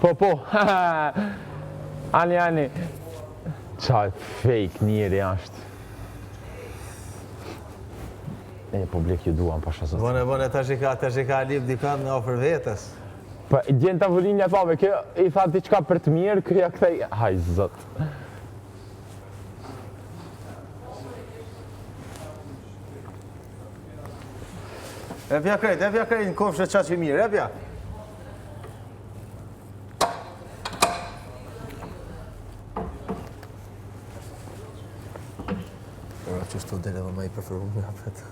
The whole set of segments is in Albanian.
Po, po. Ani, ani. Qa fake njeri është. E, publik ju duam, pasha zot. Bone, bone, tash i ka, tash i ka lip dikan në afër vetës. Po, dje në tavolinë ja thave, kjo i tha diçka për të mirë, kjo ja kthej, haj zot. Epja krejt, epja krejt në kofshë qaq i mirë, epja. Ora që shto dele dhe ma i preferu me apet.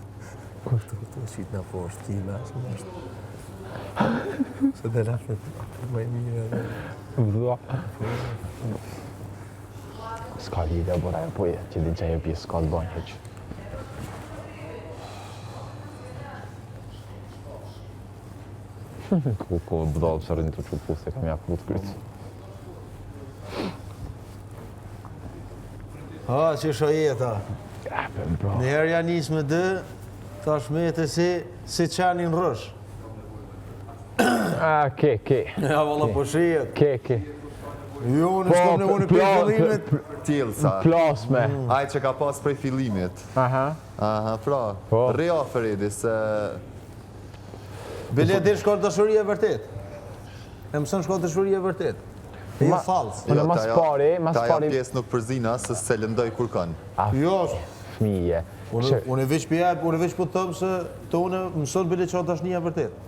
Këtu këtu qitë në poshtë, ti me ashtë më ashtë. Se dele apet, apet ma i mirë edhe. Vëlla. S'ka lidhje, por ajo po jetë, që din që ajo pjesë s'ka të bajnë hiq. Ku, ku, budallë që rrinë të që puthje, kam ja put krytë. Ha, që sho jeta. Bro. Një herë ja nis me dë, tash mete si, si qeni në rrësh. A, ke, ke. Ja, valla, po shihet. Ke, ke. Jo, unë Po, s'kom nevojë prej pla- fillimit. Tjelsa. Plasme. Ai që ka pas prej fillimit. Aha. Aha, pra. Po. Rri afër Edi se Bile din shko dashuria e vërtet. E mëson shko dashuria e vërtet. E jo fals. Unë Jo, mas ta jo- pari, mas ta jo pari- pjesë nuk përzina se se lëndoj kur kanë. A, Jo, fëmije. unë Që- unë veç po jap, unë veç po të them se të unë mëson bile çfarë dashnia e vërtet.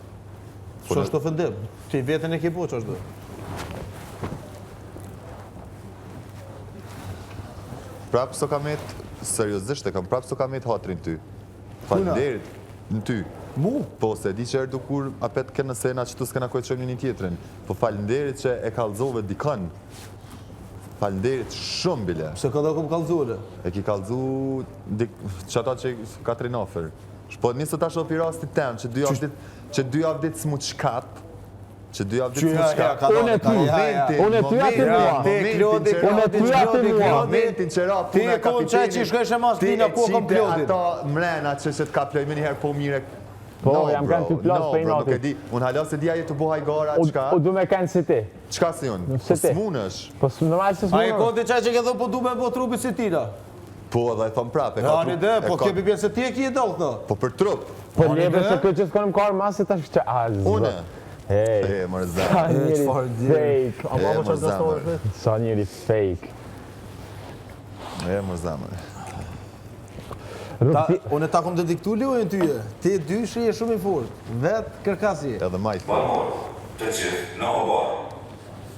Po S'është është ofendim. Ti veten e ke bo ç'është do. Prap s'o ka met, seriozisht e kam, prap s'o ka met hatrin ty. Faleminderit në ty. Mu? Po, se e di që erë kur apet kënë sena që tu s'kena kujt qojmë një tjetrin. Po faleminderit që e kallzove dikon. Faleminderit shumë bile. Se ka do kum kallzure. E ki kallzu dik, që ata që ka të rinofer. Po nisë tash o pi rastit tem, që dy javë ditë, që dy javë ditë s'mu qkap, që dy javë ditë s'mu ja, qkap. ka Unë dalë, e ka ty. ja, ja. Unë e ty aty Ja, mua. ti Klodi, Unë e Klodi, ty aty Klodi, mua. Klodi. Momentin që ra Ti puna e kon qaj që i shkojshe mas ti tina, e ku kom qite Klodin. Ato mrena që që të kaploj me njëherë po mire. Po, No, jam bro, kanë ty plas no, prej bro, Nuk e natit. di, unë hala se di a je të bohaj gara, U, çka? u du me kanë si ti. Çka si unë? Si Po ti. s'munësh. Po s- normal se A e s'munësh. kon ti qaj që ke thonë po du me bo trupi si tina. Po, edhe e thom prapë. e ka Ja, trup- një dhe, e po ka- ke bibjen se ti e ki e dal këto. Po për trup. Po Ani lebe dhe? se kjo gjithkohë më ka ardhur mas se tash që a zot. Unë? Ej. E, mërë Sa zemër. njeri çfarë dje. fake. A ma E, po mërë çfarë zemër. dashtore Sa njeri fake. E, mërë zemër. Ta, Rrugë unë ta kom dediktu lojën tyje. Ti dyshi je shumë i fort. Vet kërkas je. Edhe majtë. Banor, të gjithë në obar.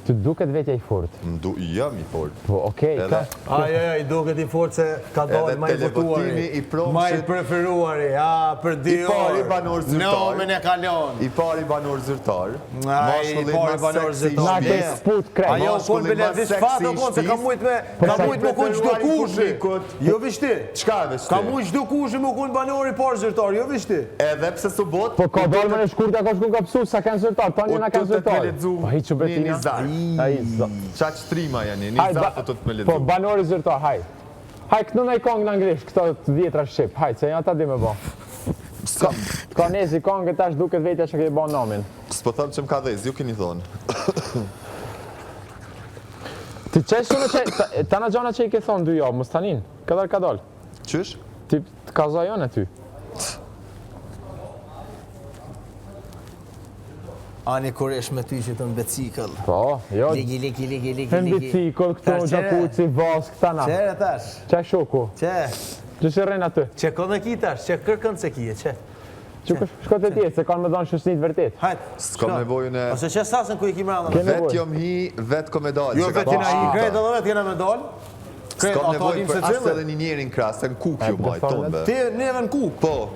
Të duket vetja i fort. Më du, jam i fort. Po, okej, Edhe- ka. Ai ai ai duket i fort se ka dalë Edhe ma i votuari. televotimi i promshit- Ma i preferuari, a për dy I pari orë. banor zyrtar. Nomin e kalon. I pari banor zyrtar. Ai, i mashkulli pari ma banor seksi i zyrtar. Na ke shtëpisë. sput krejt. Ajo kon Mashkulli bile ma veç seksi fat i o kon se ka shtëpisë. mujt me Po ka sa i mujt me kon çdo preferuari i kushi. publikut. Jo veç ti. Çka veç ti? Ka mujt çdo kushi me kon banori i parë zyrtar, jo veç ti. Edhe pse su bot, Po ka dalë më në shkurt, ka shku ka psu, sa kanë zyrtar, tani u na kanë tutët me zyrtar. lexu Po hiq u një betina. një zar. Ai zot. Qa që trima janë, një Haj, zar ba- po të të me Po lexu. banori zyrtar, haj. Haj, këtu në i kongë në anglisht, këto të vjetra shqip, haj, se janë ata di me bo. S'kam, Ka nezi kongë tash duket vetja që ke bo nomin. s'po them që më ka dhezë, ju keni thonë. Ti qesh unë që, ta, tana gjana që i ke thonë dy javë, mos tanin, kadal kadal. Qysh? Ti të ka zajon e ty. Ani kur ish me ty që të në bicikël. Po, jo. Ligi, ligi, ligi, ligi, Në ligi. bicikël, këtu, Tash qere. jacuzzi, vask, tana. Qere tash, Qa shoku? qe, Që që rren aty? qe kënd e ki tash, qe kërkën se ki, qe. Që shko të tjetë, se kanë me dhënë shoqëni të vërtet. Hajt, S'kam shko. nevojën e- Ose qe sasën ku i ki mranda. Ke Vet nevojë. jom hi, vet kom e dalë. Jo, që ka vetë jena pa i shpita. krejt edhe vetë jena me dalë. Krejt, S'kam ato nevojë dim për se as cilën. edhe një njerin krah, se në kuk E, ju po maj, thonë tonve. Ti neve në kuk. Po,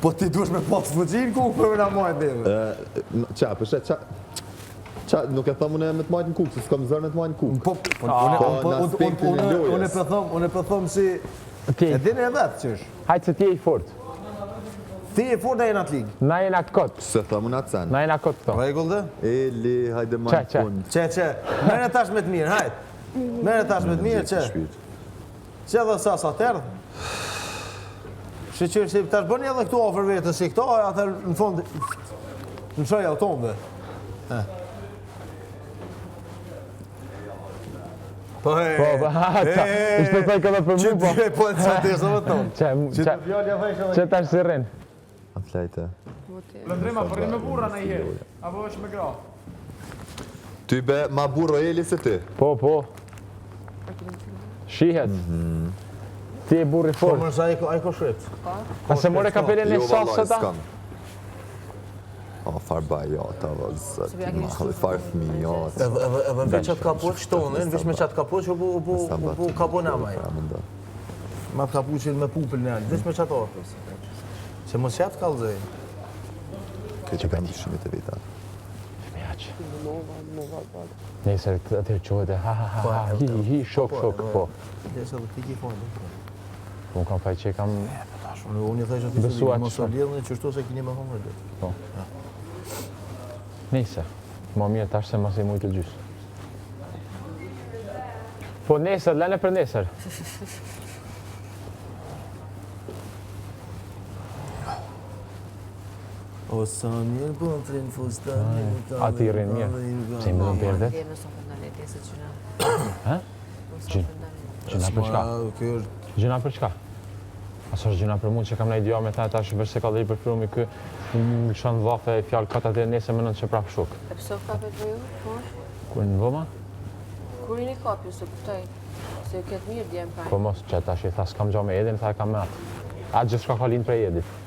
Po ti dush me pas fuqi në kuk për me na majt neve. e, qa, për she, qa, qa, nuk e thëmë unë me të majtë në kuk, se s'kam zërë me të majtë në kuk. Po, po, unë, Po, po, në unë, aspektin e unë, lojës. unë po them, unë po them si Ti, e dini e vetë qysh. hajt se ti je i fort. Ti e fort e jena të ligë. Na jena kot. Se thëmë unë atë sen. Na jena kot këto. Rregull dhe? Eli, hajde ma Qa, në qa? fund. Qe, qe, merre tash me të mirë, hajt. Merre tash me të mirë, qe. Shpirt. Qe dhe sa sa terdh. Shqyr si tash bëni edhe këtu afër vetës si këto, atëherë në fund në shoj autombe. Po, e, Po, po, ha, qa, ishte thoj këtë për mu, po. Që po, e qa të ishte më tonë. Që, që, që tash si rrin. A flajte. Lëndrima, po rri me burra në herë, apo është me gra? Ty be, ma burro Eli se ty. Po, po. Shihet. Ti e burri Po, fort. mërë sa ai ko shkript. A se more kapelen e Jo, sasë vallaj, ta? s'kam. O, far bajata, o, zot i madh, far fëmijat. Edhe edhe edhe veç atë kapuç tonin, veç me qatë kapuç u bu u bu u bu kabona maj. Me atë kapuçin me pupël në alë, veç me qato. Se mos jap kallzoj. Këtë që kanë dyshimet e veta. Fëmijaq. Nesër atëherë çohet e ha ha ha Po, ha, edhe- hi hi shok po, shok edhe- po. Lesa edhe ti ki fajin. po. Po unë kam faj që e kam Tash unë unë i thashë aty Besua se mos që- u lidhni qështu se keni me hongër ditë. Po. Nëse, më mirë tash se mos i mujtë të gjysë. Po nesër, lene për nesër. O sa mirë po trin fustanin. A ti rrin mirë. Pse i mbyllën perdet? Dje me sofën në leti, se qyna. Ha? Gjyn. Gjyna për çka? Kjo është Gjyna për çka? A s'është gjyna për mua që kam ndaj dy javë me ta tash veç se ka dhe i përfrumi ky më lëshon llafe e fjalë kat atë nesër më që prap shok. E pse u kapet për ju? Po? Kur në vëma? Kur jeni kapju, se kuptoj. Se ju ketë mirë djem pa. Po mos që tash i tha s'kam gjë me Edin, tha e kam me atë. Atë gjithçka ka lind prej Edit.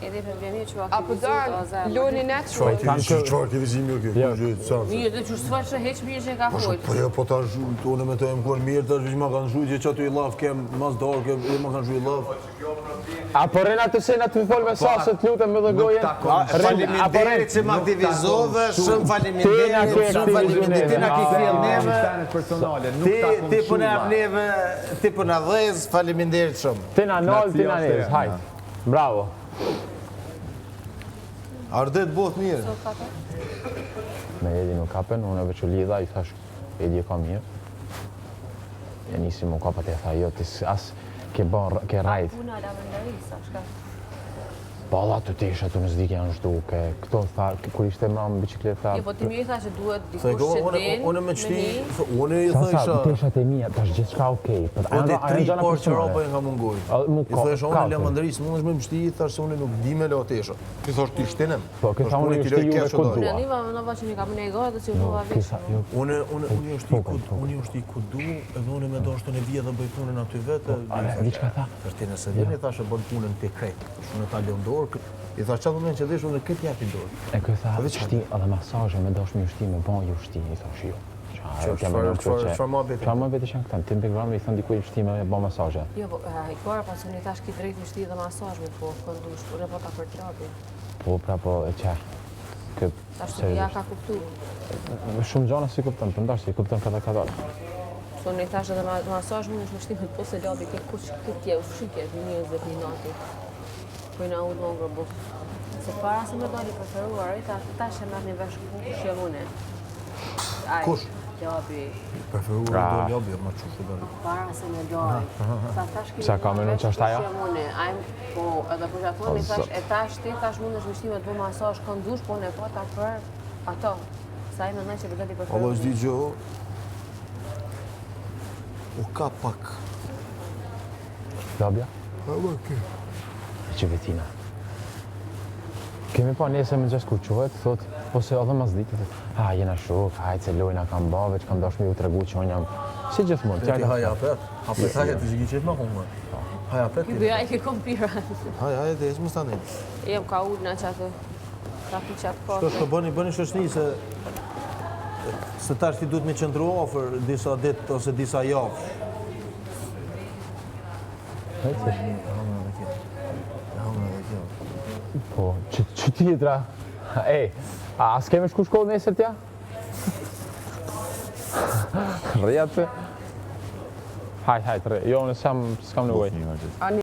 Edhe për vjen mirë që u A po aktivizut, o don, zemër. Loni Natural. Kam që çfarë aktivizimi kjo? Jo. Ku gjë sa? Mirë, dhe që s'far që heq mirë që e ka Po fol. po jo, po tash unë me të jem kon mirë, tash veç ma kanë zhujt që aty i llaf kem, mas darke, ma kanë zhujt llaf. A po rrin aty se na të fol me sa se të lutem me dhe gojën. Rrin, a po rrin. Faleminderit që më aktivizove, shumë Ti na faleminderit, ke shumë faleminderit, ti na ke aktivizu kthjell neve. neve. Senet personale, nuk Ti ta kom ti po na shulla. jap neve, ti po na dhez, faleminderit shumë. Ti na nol, ti na Nacia nez, hajt. Bravo. Ardet bëhet mirë. U kapet? Me Edi nuk kapen, unë veç u lidha, i thash, Edi e ka mirë. E nisi më kapat e tha, jo, ti s- as ke bën, ke rajt. Puna la mendarisa, shka. Balla të tesha të në zdike janë zhduke, këto tha, kur ishte mram në bicikletë, tha, Jo, po ti mirë tha që duhet Se dikush ko, që unë din. unë me qti, unë i Sa sa, thësha, teshat e mia, tash gjithçka okej, po po ti ajo tri ajo gjëra par personale. çorapa nga mungoj. A, mu I ka- thësha unë katër. lamandëris, mundesh me mshti, thash se unë nuk di me la tesha. Ti thash ti shtinem. Po, kjo tha unë ju shti juve ku Unë dua. niva, më që një kam një gojë dhe si u vova Kjo vesh. tha, jo, Unë unë unë ju shti ku unë ju shti ku du, edhe unë me dashtë unë vje dhe bëj punën aty vetë. a, di çka tha? Thash ti nëse vjen i thash e bën punën ti krejt. Thash unë ta lëm dorë. I thash çfarë moment që desh unë këtë japi dorë. E kjo tha, Po, veç shti edhe masazhe, me dash me ju shti, me bon ju shti, i thash jo. Qa, Çfarë- kja mendon kështu çfarë- që- çfarë muhabeti? Çfarë muhabeti që janë këta? Ti në Big Brother i thënë dikuj shti me bon masazhe. Jo, po, e, i kora pas unë i thash ki drejt me shti dhe masazh me po, këndush, unë po ta për t'labi. Po, pra po, e qa. Kë, Tash të ja ka kuptu. Shumë gjana si kupton, për ndash si kupton kada kadal. Se unë i thash edhe ma- masazh mund është me shti me po se labi ke kuq këtë je, u shikje, njerëz dhe për nati. Po i na ullë më ngrë buk. Se para se me dali preferuar, i thash, tash e merr një vesh kush jam unë. Ai, Kush? Labi, Preferuar do lobby, ma çu do. para se me dali. Tha tash kemi Pse ka marrë menu vesh që është kush ajo? jam unë. Ai, po, edhe po që ato i thash, e tash ti tash mundesh me shti me të bë masazh këndush, po unë e po ta për ato. Sa ai mendon që për dali preferuar. Allah s'di gjë. U ka pak. Labja? Ha, ba, ke. E që vetina. Kemi pa nesër më gjas kur qohet, thot, ose edhe mas ditë, thot, ha, jena shok, hajt se lojna kam ba, veç kam dash me ju tregu që unë jam, si gjithmonë, Ti tjajna. haj apet. Apet haj ti s'ki qef më humbë. Haj apet. Ky ti. bëja i ke kompira. Haj haj ti mos tani. Jem ka ulë në qatë. Ta pi qatë Shko kafe. shko bëni bëni shoqni se se tash ti duhet me qëndru afër disa ditë ose disa javë. Hajt se- Hamra dhe kjo. Hamra dhe kjo. Po, që, që tjetra? Ej, a a s'kemi shku shkollë nesër tja? Rri aty. Hajt, hajt, rri. Jo, unë s'jam, s'kam nevojë. Një, Ani.